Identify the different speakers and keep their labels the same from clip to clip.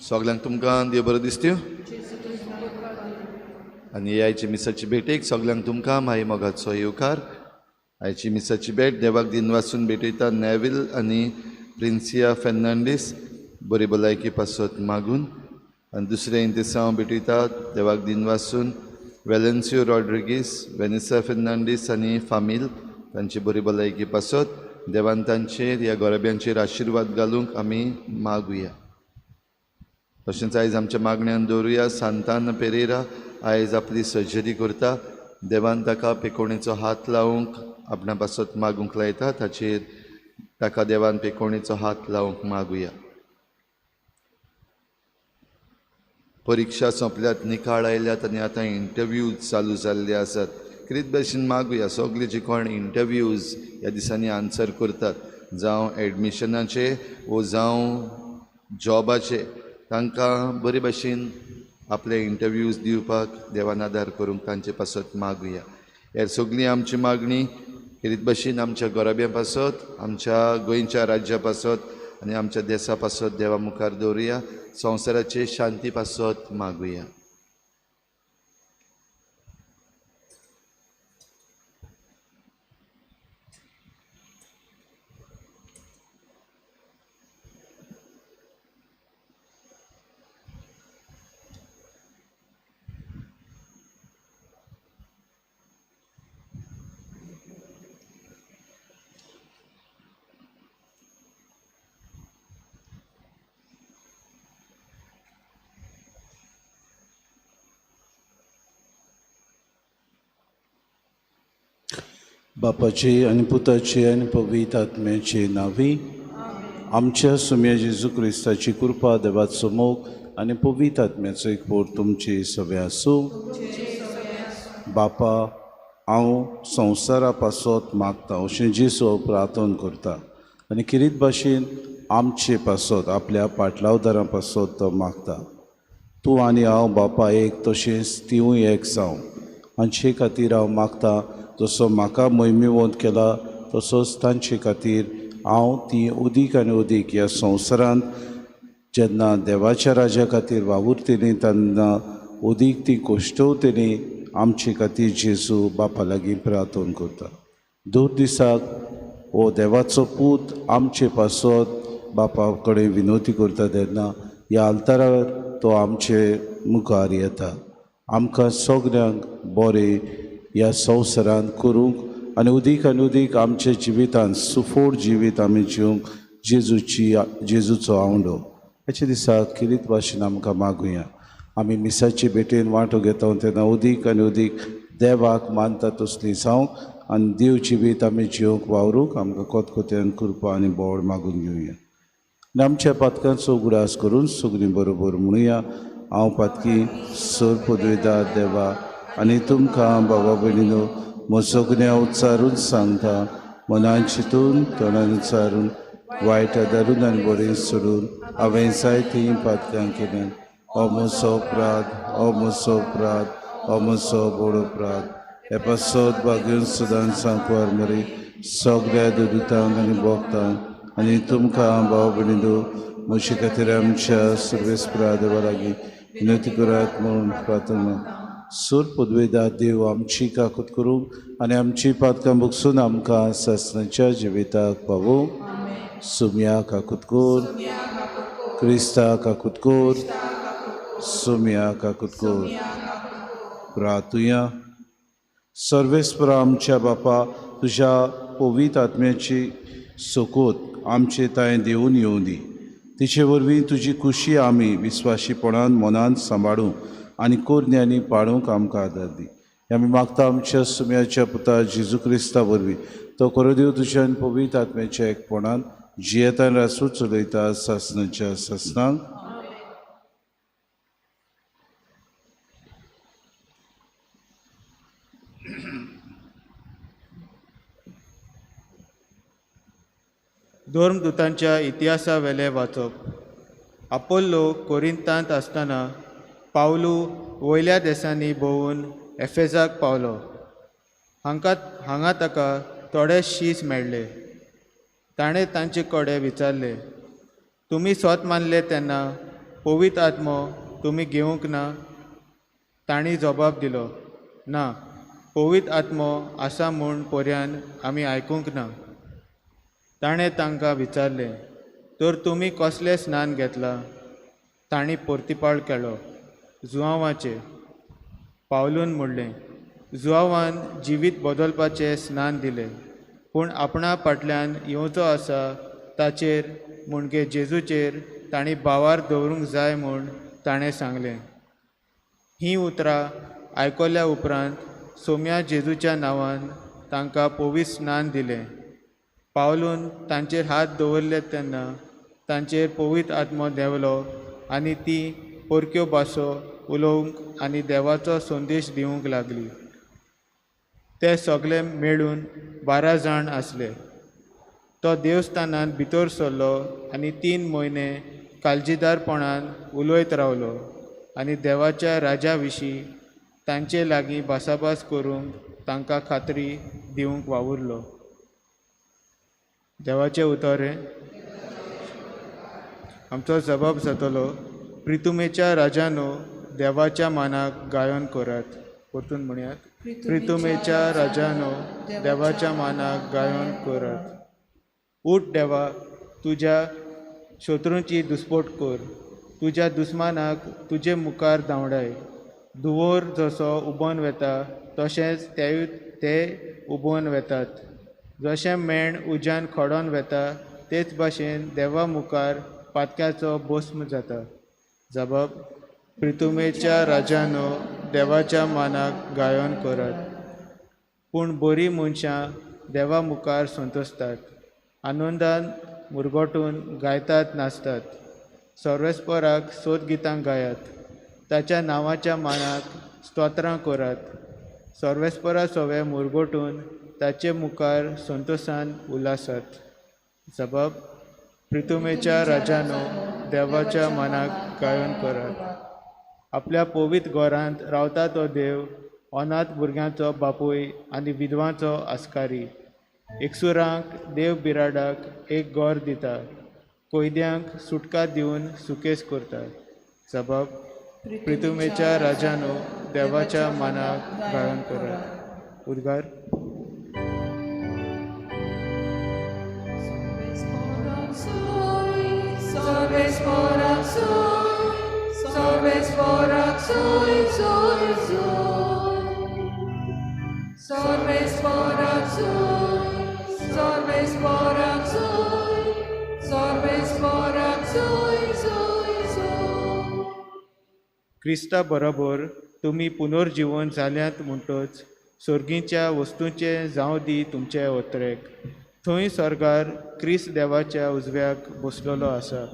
Speaker 1: सगल्यांक तुमकां देव बरो दिसत्यो आनी आयची मिसाची भेटेक सगल्यांक तुमकां माई मोगाचो येवकार. आयची मिसाची भेट देवाक दिनवासून भेटयता नेवील आनी प्रिन्सिया फेर्नांडीस बरी भलायकी पासत मागून. आनी दुसरें इंतेसांव भेटयता देवाक दिनवासून वेलेन्सियो रॉड्रिगीस, वेनिसा फेर्नांडीस आनी फामील तांची बरी भलायकी पासत देवान तांचेर ह्या गोरब्यांचेर आशिर्वाद घालूंक आमी मागुया. तशेंच आयज आमच्या मागण्यान दवरुया सांतान पेरेरा आयज आपली सर्जरी करता. देवान ताका पेकोणेचो हात लावंक आपणा पासत मागूंक लायता, ताचेर ताका देवान पेकोणेचो हात लावंक मागुया. परिक्षा सोंपल्यात, निकाळ आयल्यात आनी आतां इंटरव्यूज चालू जाल्ले आसात. कितें भशेन मागुया सगळे जे कोण इंटरव्यूज ह्या दिसांनी आन्सर करतात, जावं एडमिशनाचे वो जावं जॉबाचे, तांकां बरे भशेन आपले इंटरव्यूज दिवपाक देवान आदार करूंक तांचे पासत मागुया. ह्या सगळीं आमची मागणी खेरीत भशेन आमच्या गोराब्या पासत, आमच्या गोंयच्या राज्या पासत आनी आमच्या देसा पासत देवा मुखार दवरुया. संवसाराचे शांती पासत मागुया.
Speaker 2: बापाचे आनी पुताचे आनी पवित्र आत्म्याचे नांवी आमच्या सुम्या जेजू क्रिस्ताची कृपा, देवाचो मोग आनी पवित्र आत्म्याचो एकवट तुमचे सगळे आसूं. बापा, हांव संवसारा पासत मागता अशें जेजू प्रार्थना करता आनी किरीत भाशेन आमचे पासत, आपल्या पाटलावदारां पासत तो मागता. तूं आनी हांव बापा एक, तशेंच तिवूय एक जावं. हांचे खातीर हांव मागता, जसो म्हाका मोहिमेवंत केला तसोच तांचे खातीर हांव ती उदीक आनी उदीक ह्या संवसारांत जेन्ना देवाच्या राज्या खातीर वावुरतली तेन्ना उदीक ती कोश्टवतली. आमचे खातीर जेजू बापा लागीं प्रार्थना करता. दोन दिसाक हो देवाचो पूत आमचे पासत बापा कडेन विनवती करता तेन्ना ह्या आल्तारार तो आमचे मुखार येता. आमकां सगल्यांक बरें ह्या संवसारांत करूंक आनी उदीक आनी उदीक आमच्या जिवितांत सुफोड जिवीत आमी जिवंक जेजूची जेजूचो आवडो हाचे दिसा किरीत भाशेन आमकां मागुया. आमी मिसाचे भेटेन वांटो घेता तेन्ना उदीक आनी उदीक देवाक मानता तसली जावंक आनी देव जिवीत आमी जिवंक वावरूंक आमकां कोतकोत्यान कृपा आनी बोड मागून घेवया. आनी आमच्या पातकांचो उगडास करून सगळीं बरोबर म्हणुया, हांव पातकी सर पदवेदार देवा आनी तुमकां बाबा भयणीनो म्हजो गुन्यांव उच्चारून सांगता, मनान चिंतून तोंडान उच्चारून वायट धरून आनी बरें सोडून हांवें जायतीं पातकां केल्यात. हो म्हजो अपराध, हो म्हजो अपराध, हो म्हजो व्हड अपराध. हे पासत भाग्यून सदांच सांकवार मरे सगळ्या दुदुतांक आनी भोगतांक आनी तुमकां भाव भयणीनो म्हजे खातीर आमच्या सर्वेस्परा देवा लागीं विनवती करात म्हूण प्रार्थना. सूर पदवेदार देव आमची काकूत करूंक आनी आमची पातकां भोगसून आमकां सासणाच्या जिविताक पावोवंक. सुम्या काकूत कोर, क्रिस्ता काकूत कोर, सुम्या काकूत कोर. प्रार्थुया. सर्वेस्परा आमच्या बापा, तुज्या पवित्र आत्म्याची सोकोत आमचे तांय देवून येवं दी. तिचे वरवीं तुजी खुशी आमी विस्वाशीपणान मनान सांबाळूंक आनी कोरन्यांनी पाळूंक आमकां आदार दी. आमी मागता आमच्या सुम्याच्या पुता जेजू क्रिस्ता वरवीं, तो करो देव तुज्या आनी पवित्र आत्म्याच्या एकपणान जियेतान रासू चलयता सासणाच्या सासणांक.
Speaker 3: धर्मदूतांच्या इतिहासा वेलें वाचप. आपोल्लो कोरिंतांत आसतना पावलू वयल्या देसांनी भोंवून एफेजाक पावलो. हांगा ताका थोडे शीस मेळ्ळे. ताणें तांचे कडेन विचारलें, तुमी स्वत मानले तेन्ना पवित्र आत्मो तुमी घेवंक ना? तांणी जबाब दिलो, ना, पवित्र आत्मो आसा म्हूण पर्यान आमी आयकूंक ना. ताणें तांकां विचारलें, तर तुमी कसलें स्नान घेतलां? तांणी परतिपाळ केलो, जुआंवाचें. पावलून म्हणलें, जुआंवान जिवीत बदलपाचें स्नान दिलें, पूण आपणा फाटल्यान येवचो आसा ताचेर म्हणजे जेजूचेर तांणी भावार दवरूंक जाय म्हूण ताणें सांगलें. हीं उतरां आयकल्या उपरांत सोम्या जेजूच्या नांवान तांकां पवित्र स्नान दिलें. पावलून तांचेर हात दवरले तेन्ना तांचेर पवित्र आत्मो देंवलो आनी ती परक्यो भासो उलोवंक आनी देवाचो संदेश दिवंक लागली. ते सगळे मेळून 12 जाण आसले. तो देवस्थानांत भितर सरलो आनी 3 म्हयने काळजीदारपणान उलयत रावलो आनी देवाच्या राजा विशीं तांचे लागीं भासाभास करूंक तांकां खात्री दिवंक वावुरलो. देवाचें उतर हें. आमचो जबाब जातलो, प्रितुमेच्या राजानो देवाच्या मानाक गायन करात. परतून म्हणयात, प्रितुमेच्या राजानो देवाच्या मानाक गायन करात. उठ देवा, तुज्या शत्रूंची दुस्पोट कर, तुज्या दुस्मानाक तुजे मुखार धांवडाय. धुंवोर जसो उबोन वेता तशेंच ते उबोन वेतात. जशें मेण उज्यान खडोन वेता तेच भाशेन देवा मुखार पातक्याचो भस्म जाता. जबाब, प्रितुमेच्या राजानो देवाच्या मानाक गायन करात. पूण बरीं मनशां देवा मुखार संतोसतात, आनंदान मुरगटून गायतात नाचतात. सर्वेस्पराक सोदगितां गायात, ताच्या नांवाच्या मानाक स्तोत्रां करात. सर्वेस्परा सवे मुरगटून ताचे मुखार संतोसान उल्हासात. जबाब, प्रितुमेच्या राजानो देवाच्या मानाक गायन करात. आपल्या पवित्र घरांत रावता तो देव, अनाथ भुरग्यांचो बापूय आनी विधवांचो आस्कारी. एकसुरांक देव बिराडाक एक घर दिता, कैद्यांक सुटका दिवन सुकेस करता. जबाब, प्रितुमेच्या राजानो देवाच्या मानाक गायन करात. उद्गार. क्रिस्ता बरोबर तुमी पुनर्जीवन जाल्यात म्हणटच सर्गीच्या वस्तूंचें जावं दी तुमचे ओतरेक. थंय स्वर्गार क्रिस्त देवाच्या उजव्याक बसलेलो आसा.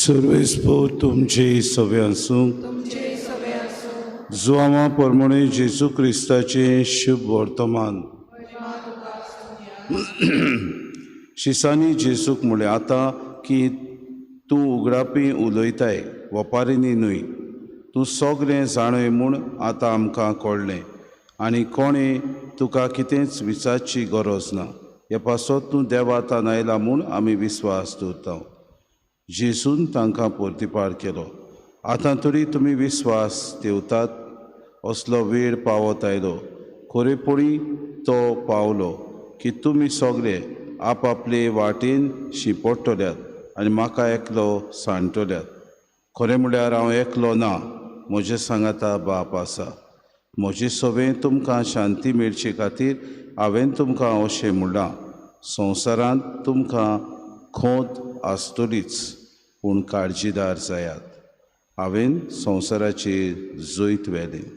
Speaker 2: सर्वेस्पोर तुमचे सवे आसूं. जुआंवा परमणे जेजू क्रिस्ताचें शुभ वर्तमान. शिसांनी जेजूक म्हणलें, आतां की तूं उगडापी उलयताय, वपारींनी न्हय. तूं सगळें जाणय म्हूण आतां आमकां कळ्ळें आनी कोणें तुका कितेंच विचारची गरज ना. हे पासत तूं देवातान आयला म्हूण आमी विस्वास दवरता. जेजून तांकां परतिपाळ केलो, आतां तरी तुमी विस्वास देवतात असलो वेळ पावत आयलो. खरेपणी तो पावलो की तुमी सगळे आपआपले वाटेन शिंपडटल्यात आनी म्हाका एकलो सांडटल्यात. खरें म्हळ्यार हांव एकलो ना, म्हजे सांगाता बाप आसा. म्हजे सवें तुमकां शांती मेळचे खातीर हांवें तुमकां अशें म्हणलां. संवसारांत तुमकां खोंत आसतलीच, पूण काळजीदार जायात. हांवें संवसाराचेर जैत व्हेलें.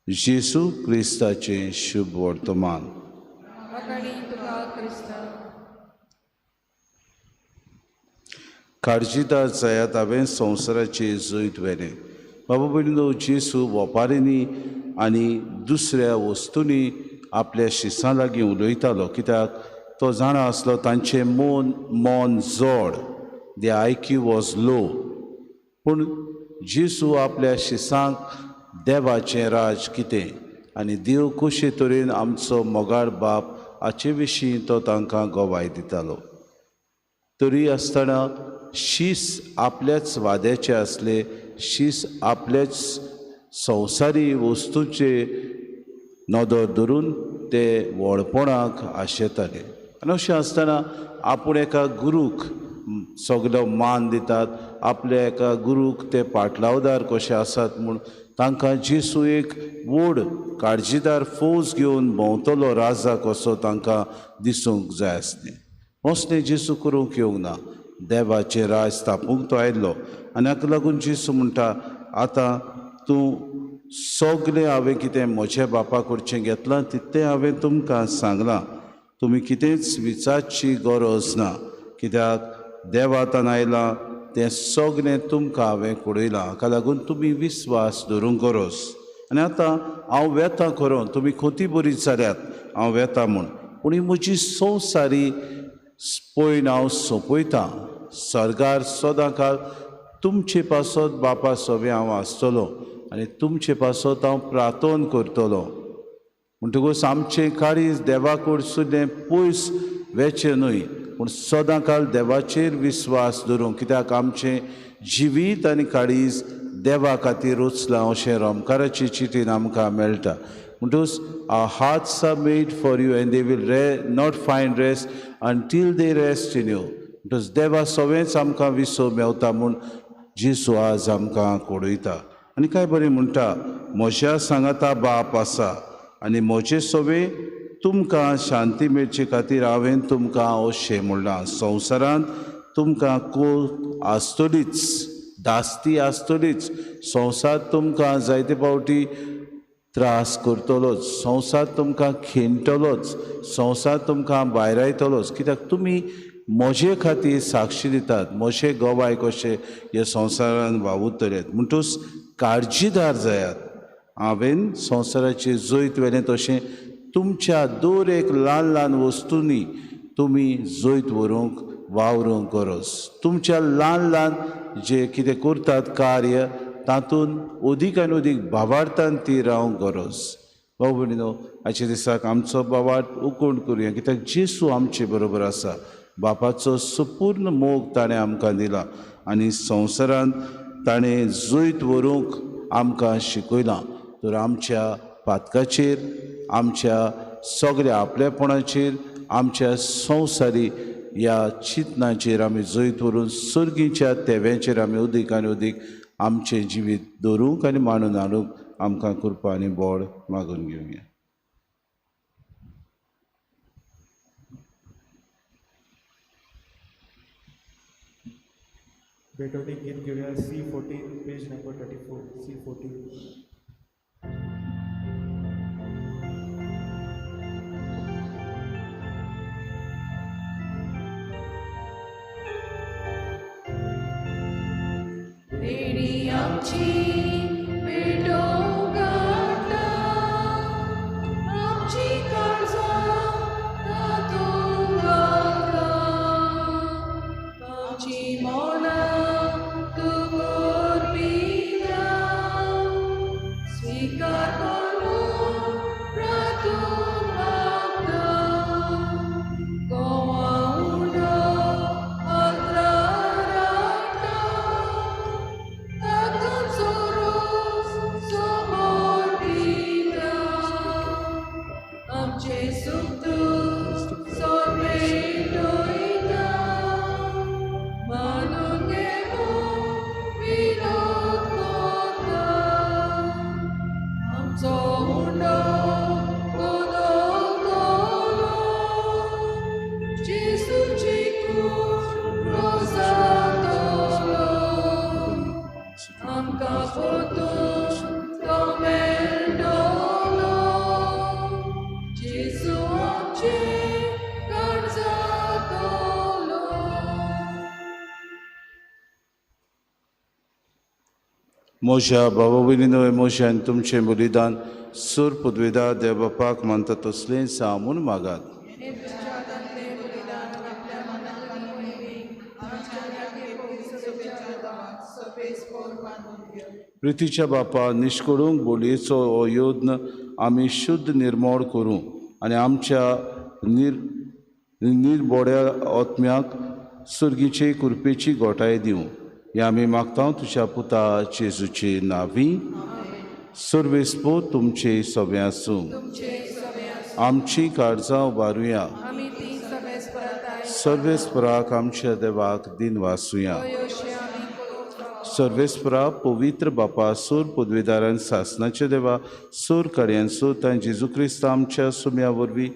Speaker 2: जेजू क्रिस्ताचें शुभ वर्तमान. काळजीदार जायात, हांवें संवसाराचेर जैत व्हेलें. बाबा भयणीनो, जेजू वपारींनी आनी दुसऱ्या वस्तूंनी आपल्या शिसां लागीं उलयतालो, कित्याक तो जाणा आसलो तांचें मन मन जोड, the IQ was low. पूण जेजू आपल्या शिसांक देवाचें राज कितें आनी देव कशे तरेन आमचो मोगाळ बाप हाचे विशीं तो तांकां गवाय दितालो. तरी आसतना शीस आपल्याच वाद्याचे आसले, शीस आपल्याच संवसारी वस्तूचे नदर धरून ते व्हडपणाक आशेताले. आनी अशें आसतना आपूण एका गुरूक सगलो मान दितात, आपल्या एका गुरूक ते पाटलावदार कशे आसात म्हूण तांकां जेजू एक व्हड काळजीदार फौज घेवन भोंवतलो राजा कसो तांकां दिसूंक जाय आसलें. असलें जेजू करूंक येवंक ना. देवाचें राज स्थापूंक तो आयलो आनी हाका लागून जेजू म्हणटा, आतां तूं सगलें हांवें कितें म्हज्या बापा कडचें घेतलां तितलें हांवें तुमकां सांगलां, तुमी कितेंच विचारची गरज ना, कित्याक देवातान आयलां तें सगलें तुमकां हांवें कळयलां, हाका लागून तुमी विस्वास धरूंक गरज. आनी आतां हांव वेता खरो, तुमी खोती बरी जाल्यात हांव वेता म्हूण, पूण ही म्हजी संवसारी पयण हांव सोंपयतां. सर्गार सदां काळ तुमचे पासत बापा सवें हांव आसतलो आनी तुमचे पासत हांव प्रार्थना करतलो. म्हणटकूच आमचें काळीज देवा कडसुल्लें पयस वेचें न्हय, पूण सदां काळ देवाचेर विस्वास धरूंक, कित्याक आमचें जिवीत आनी काळीज देवा खातीर रचलां अशें रोमकाराची चिटीन आमकां मेळटा. म्हणटकूच our hearts are made for you and they will not find rest until they rest in you. म्हणटकूच देवा सवेंच आमकां विसव मेवता म्हूण जेजू आज आमकां कळयता. आनी काय बरें म्हणटा, म्हज्या सांगाता बाप आसा आनी म्हजे सवे तुमकां शांती मेळचे खातीर हांवें तुमकां अशें म्हणलां. संवसारांत तुमकां कोत आसतलीच, धास्ती आसतलीच, संवसार तुमकां जायते फावटी त्रास करतलोच, संवसार तुमकां खिणटलोच, संवसार तुमकां भायरायतलोच, कित्याक तुमी म्हजे खातीर साक्षी दितात, म्हजे गवाय कशे ह्या संवसारान वावुरतले. म्हणटूच काळजीदार जायात. हांवें संवसाराचेर जैत व्हेलें तशें तुमच्या दर एक ल्हान ल्हान वस्तूंनी तुमी जैत व्हरूंक वावरूंक गरज. तुमच्या ल्हान ल्हान जे कितें करतात कार्य तातूंत अदीक आनी अदीक भावार्थान ती रावंक गरज. भाव भयणीनो, आयच्या दिसाक आमचो भावार्थ उकोण करुया, कित्याक जेजू आमचे बरोबर आसा. बापाचो संपूर्ण मोग ताणें आमकां दिला आनी संवसारांत ताणें जैत व्हरूंक आमकां शिकयलां. तर आमच्या पातकाचेर, आमच्या सगळ्या आपलेपणाचेर, आमच्या संवसारी ह्या चिंतनाचेर आमी जैत व्हरून सर्गीच्या तेव्याचेर आमी अदीक आनी अदीक आमचें जिवीत दवरूंक आनी मांडून हाडूंक आमकां कृपा आनी बळ मागून घेवया.
Speaker 3: भेटवणी गीत घेऊया C14 page number 34 C14.
Speaker 4: देणी आमची भेटोवंक आमची काळजां तातूंत घालता, आमची मनां
Speaker 2: म्हज्या भावा भयणीनो, म्हजें आनी तुमचें बलिदान सूर पदवेदार देवबापाक मानता तसलें जावं म्हूण मागात. प्रितीच्या बापा, निश्कडूंक बोलयेचो हो यत्न आमी शुद्ध निर्मोळ करूं आनी आमच्या निर्बोड्या आत्म्याक सुर्गीचे कृपेची गोठाय दिवं. हें आमी मागता तुज्या पुता जेजूचे नांवी. सर्वेस्पोर तुमचे सगळें आसूं. आमची काळजां उबारुया. सर्वेस्पराक आमच्या देवाक दिन वासुया. सर्वेस्परा पवित्र बापा, सूर पदवेदारान सासनाचे देवा, सूर कार्यान सूर आनी जेजू क्रिस्त आमच्या सुम्या वरवीं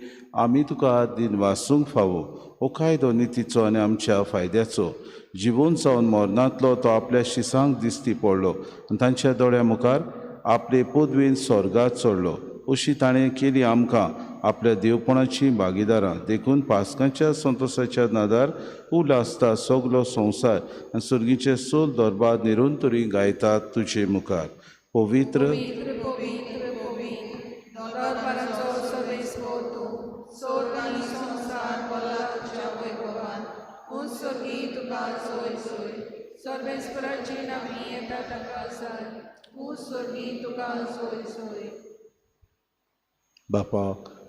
Speaker 2: आमी तुका दिन वासूंक फावो. हो कायदो नितीचो आनी आमच्या फायद्याचो. जिवोन जावन मरणांतलो तो आपल्या शिसांक दिसती पडलो आनी तांच्या दोळ्या मुखार आपले पदवेन स्वर्गात चडलो. अशी ताणें केली आमकां आपल्या देवपणाची भागीदारां. देखून पास्कांच्या संतोशाच्या नादार उल्हासता सगलो संवसार आनी सुर्गीचे सोल दरबार निरंतरी गायतात तुजे मुखार. पवित्र बापा,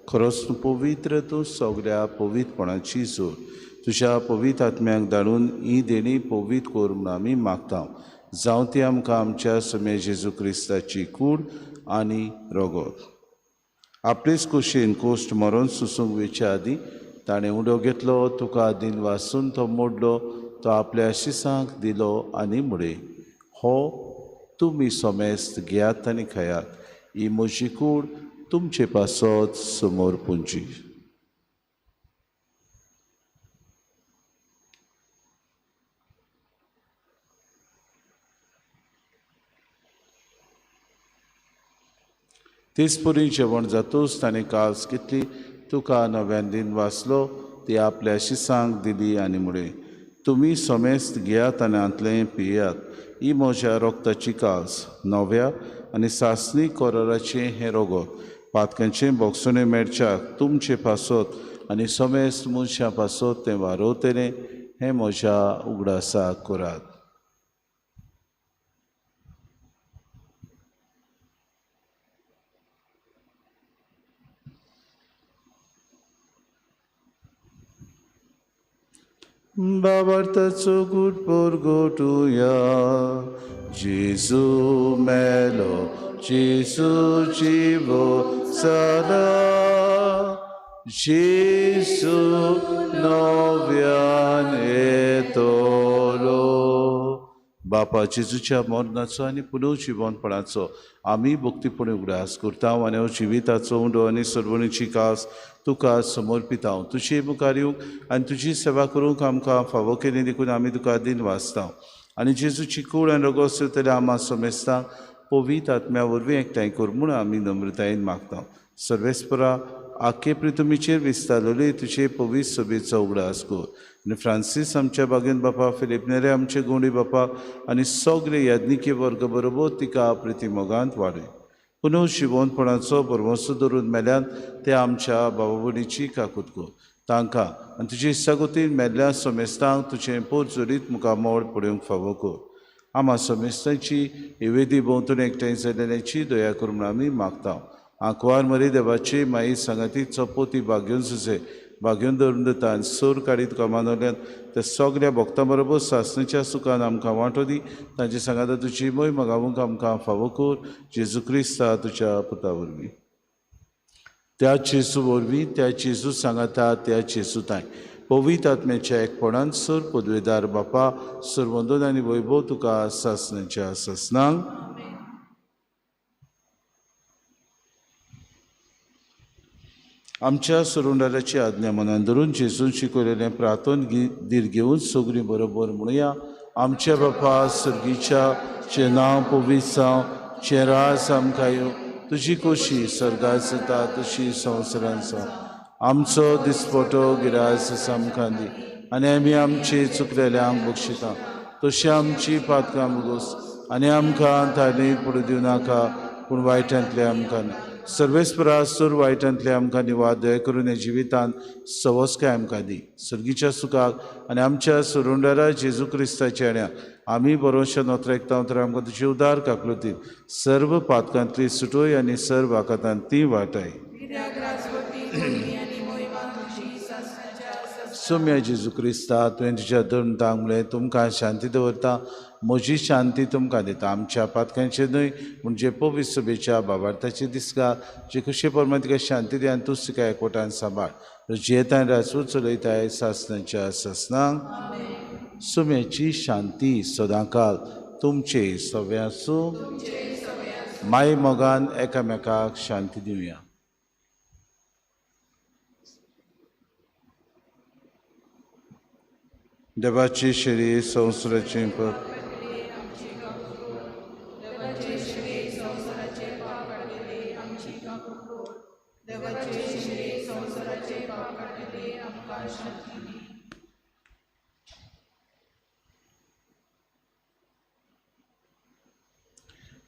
Speaker 2: खरोच तूं पवित्र, तूं सगळ्या पवित्रपणाची जोड. तुज्या पवित्र आत्म्याक धाडून ही देणी पवित्र कर म्हूण आमी मागता. जावं ती आमकां आमच्या सुमे जेजू क्रिस्ताची कूड आनी रगत. आपलेच कुशीन कोश्ट मरोन सुसूंक वेच्या आदीं ताणें उडो घेतलो, तुका दिन वासून तो मोडलो, तो आपल्या शिसांक दिलो आनी म्हळें, हो तुमी समेस्त घेयात आनी खायात, ही म्हजी कूड तुमचे पासत समोर पुंजी. तेच परी जेवण जातूच ताणें कास घेतली, तुका नव्यान दिन वाचलो, ती आपल्या शिसांक दिली आनी म्हळें, तुमी समेस्त घेयात आनी हांतलें पियात, ही म्हज्या रोगताची कास, नव्या आनी सासणी कराराचें हें रगत, पातकांचें बोगसणें मेळच्याक तुमचे पासत आनी समेस्त मनशां पासत तें वारोवतलें, हें म्हज्या उगडासाक करात. बाबार्थाचो गूट परगटुया. जेजू मेलो, जेजू जिवो जाला, जेजू नव्यान येतलो. बापा, जेजूच्या मरणाचो आनी पुनर्जिवनपणाचो आमी भक्तीपणी उगडास करता आनी हो जिविताचो उंडो आनी सर्वणीची कास तुका समर्पिता. तुजे मुखार येवंक आनी तुजी सेवा करूंक आमकां फावो केली देखून आमी तुका दिन वाचता. आनी जेजूची कूड आनी रगत सोदतल्या आमा समेस्तांक पवित्र आत्म्या वरवीं एकठांय कर म्हूण आमी नम्रतायेन मागता. सर्वेस्परा, आखे प्रितुमीचेर विस्तारलेली तुजे पवित्र सभेचो उगडास कर आनी फ्रांसीस आमच्या बागेन बापा, फिलीप नेरे आमचे गोंडी बापा आनी सगळे याज्ञिकी वर्ग बरोबर तिका प्रिती मोगांत वाडय. पुनः शिवोनपणाचो भरवंसो धरून मेल्यान ते आमच्या बाबा भयणीची काकूत कर. तांकां आनी तुजे इत्सागतीन मेल्ल्या समेस्तांक तुजें पोट जोडीत मुखामळ पळोवंक फावो कर. आमा समेस्तांची वेदी भोंवतणी एकठांय जाल्ल्याची दया कर म्हूण आमी मागता. आंकवार मरी देवाची माई सांगाती चपोती भाग्योन सुसे भाग्योन धरून दिता आनी सूर काडीत तुका मानवल्यान त्या सगळ्या भक्तां बरोबर सासणीच्या सुखान आमकां वांटो दी. तांचे सांगाता तुजी मोय मगावूंक आमकां फावो कर. जेजू क्रिस्ता तुज्या पुता वरवीं. त्या जेजू वरवीं, त्या जेजू सांगाता, त्या जेजू तांय पवित्र आत्म्याच्या एकपणान सर पदवेदार बापा, सरवंदन आनी वैभव तुका सासणाच्या सासणांक. आमच्या सुरुंडाराची आज्ञा मनान धरून जेजून शिकवलेलें प्रार्थन धीर घेवन सगळीं बरोबर म्हणुया. आमच्या बापा सर्गीच्या, चें नांव पवित्र जावं, चें राज आमकां येवं, तुजी खोशी सर्गात जाता तशी संवसारांत जावं. आमचो दिसपटो गिरास आमकां दी आनी आमी आमचे चुकलेल्यांक बक्षिता तशी आमची पातकां मुगोस आनी आमकां ताणी पडूं दिवं नाका, पूण वायटांतले आमकां न्ही. सर्वेस्परा सुर वायटांतले आमकां निवाद दया करून ह्या जिवितांत सवस्काय आमकां दी. सर्गीच्या सुखाक आनी आमच्या सुरुंडारा जेजू क्रिस्ताच्या येण्या आमी बरोवच्या नोत्रेकता तर आमकां तुजी उदार काकलुतीन सर्व पातकांतली सुटोय आनी सर्व आकातांतली वाटाय. सोम्या जेजू क्रिस्ता तुवें तुज्या धर्मतांक म्हणलें तुमकां शांती दवरता, म्हजी शांती तुमकां दिता. आमच्या पातकांचेर न्हय म्हणजे पवित्र सभेच्या बाबार्थाची दिसका जे खुशे प्रमाण तिका शांती दी आनी तूं तिका एकवटान सांबाळ. जियेताय राजपूत चलयताय सासणाच्या सासणांक. सुम्याची शांती सदांकाल तुमचे सगळे आसूं. माय मोगान एकामेकाक शांती दिवया. देवाची शरीर संवसाराचें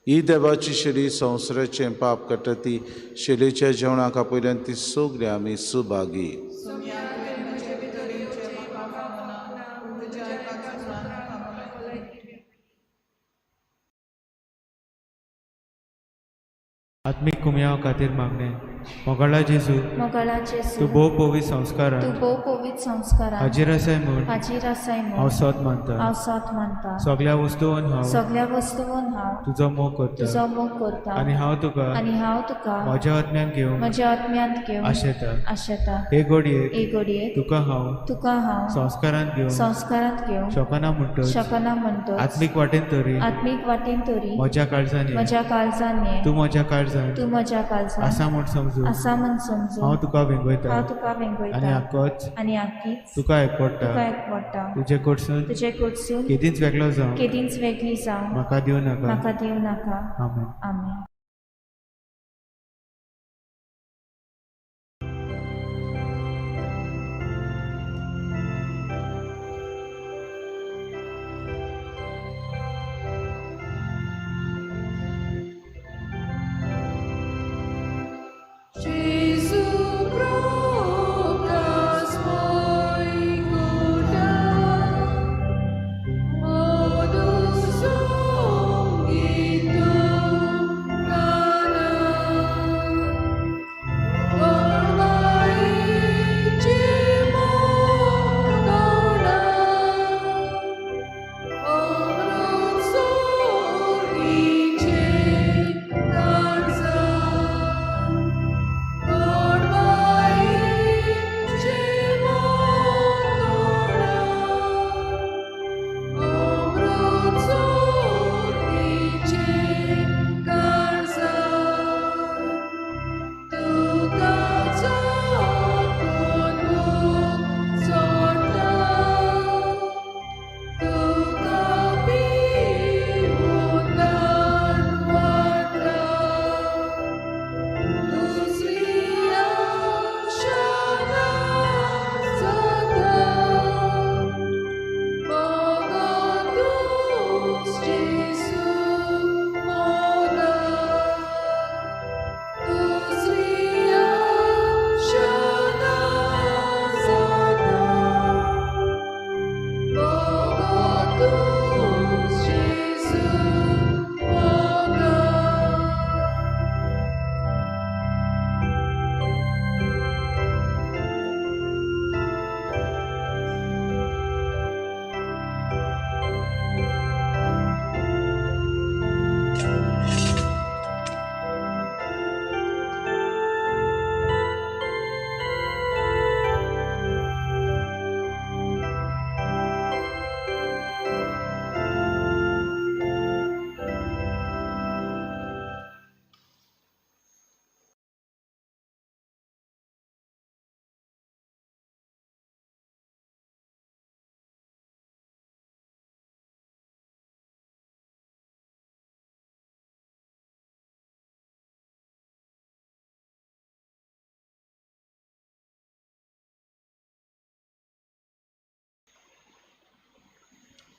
Speaker 2: ही देवाची शरीर संवसाराचें पाप काडटा ती शरीराच्या जेवणाक आपयल्यान ती सगळी आमी सुभागी.
Speaker 3: आत्मीक कुमयाव खातीर मागणें. मोगाळा जेजू, तूं भोव पवित्र संस्कारान हाजीर आसाय म्हूण हांव सत मानता. सगळ्या वस्तून हांव तुजो मोग करता आनी हांव तुका म्हज्या आत्म्यान घेवंक आशेता. हे घडयेक तुका हांव संस्कारांत घेवंक शकना म्हणटच आत्मीक वाटेन तरी म्हज्या काळजान ये, तूं म्हज्या काळजान आसा म्हूण समजू हांव तुका वेंगयता आनी आकीच तुका एकवटा. तुजे कडसून केदींच वेगळो जावं म्हाका दिवं नाका. आमेन.
Speaker 5: आमेन.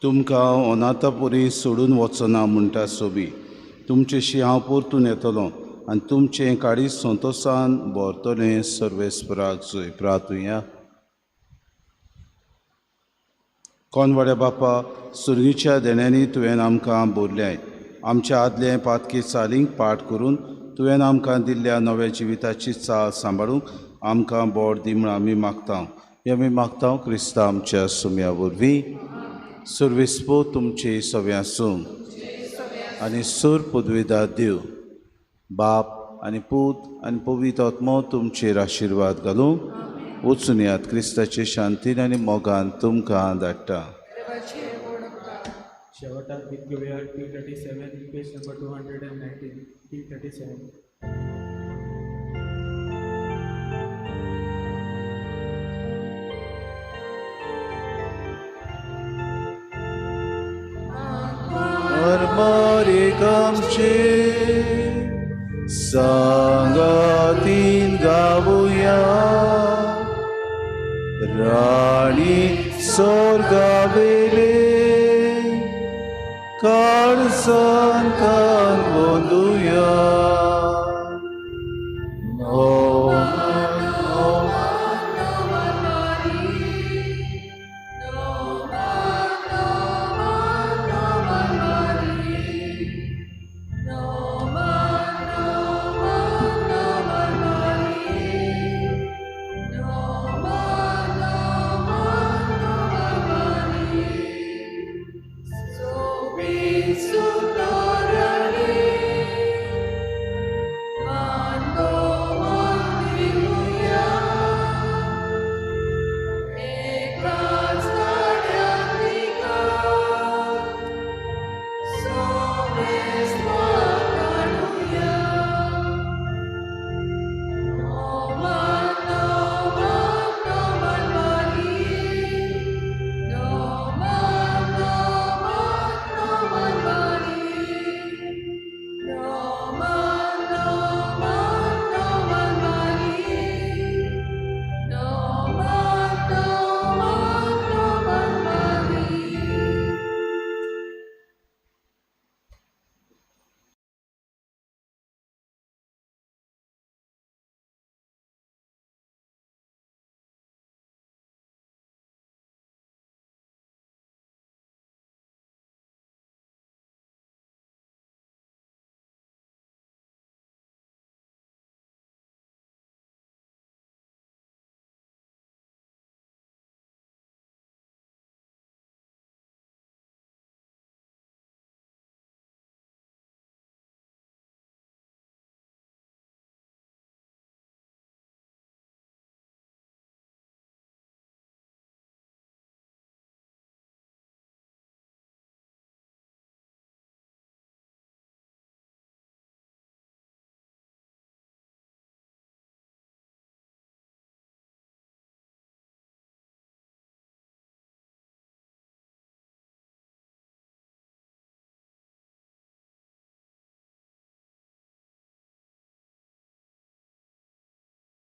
Speaker 2: तुमकां अनाथापुरी सोडून वचना म्हणटा सोबी, तुमचेशी हांव परतून येतलो आनी तुमचें काळीज संतोसान भरतलें. सर्वेस्पराक जय प्रार्थुया. कोनवाड्या बापा, सुर्गीच्या देण्यांनी तुवें आमकां बोरल्याय. आमच्या आदले पातकी चालींक पाठ करून तुवें आमकां दिल्ल्या नव्या जिविताची चाल सांबाळूंक आमकां बोड दी म्हूण आमी मागता. हे आमी मागता क्रिस्ता आमच्या सुम्या वरवीं. सर्वेस्पो तुमचे सगळें आसूं आनी सूर पदवेदार देव बाप आनी पूत आनी पवित्र आत्मो तुमचेर आशिर्वाद घालूं. वचून यात क्रिस्ताचे शांतीन आनी मोगान तुमकां धाडटा.
Speaker 3: शेवटाक गीत घेवया T37 page number 219 T37.
Speaker 2: मरमरेक आमचे सांगातीन गावया राणी स्वर्गावेले काळजान कान बोंदुया.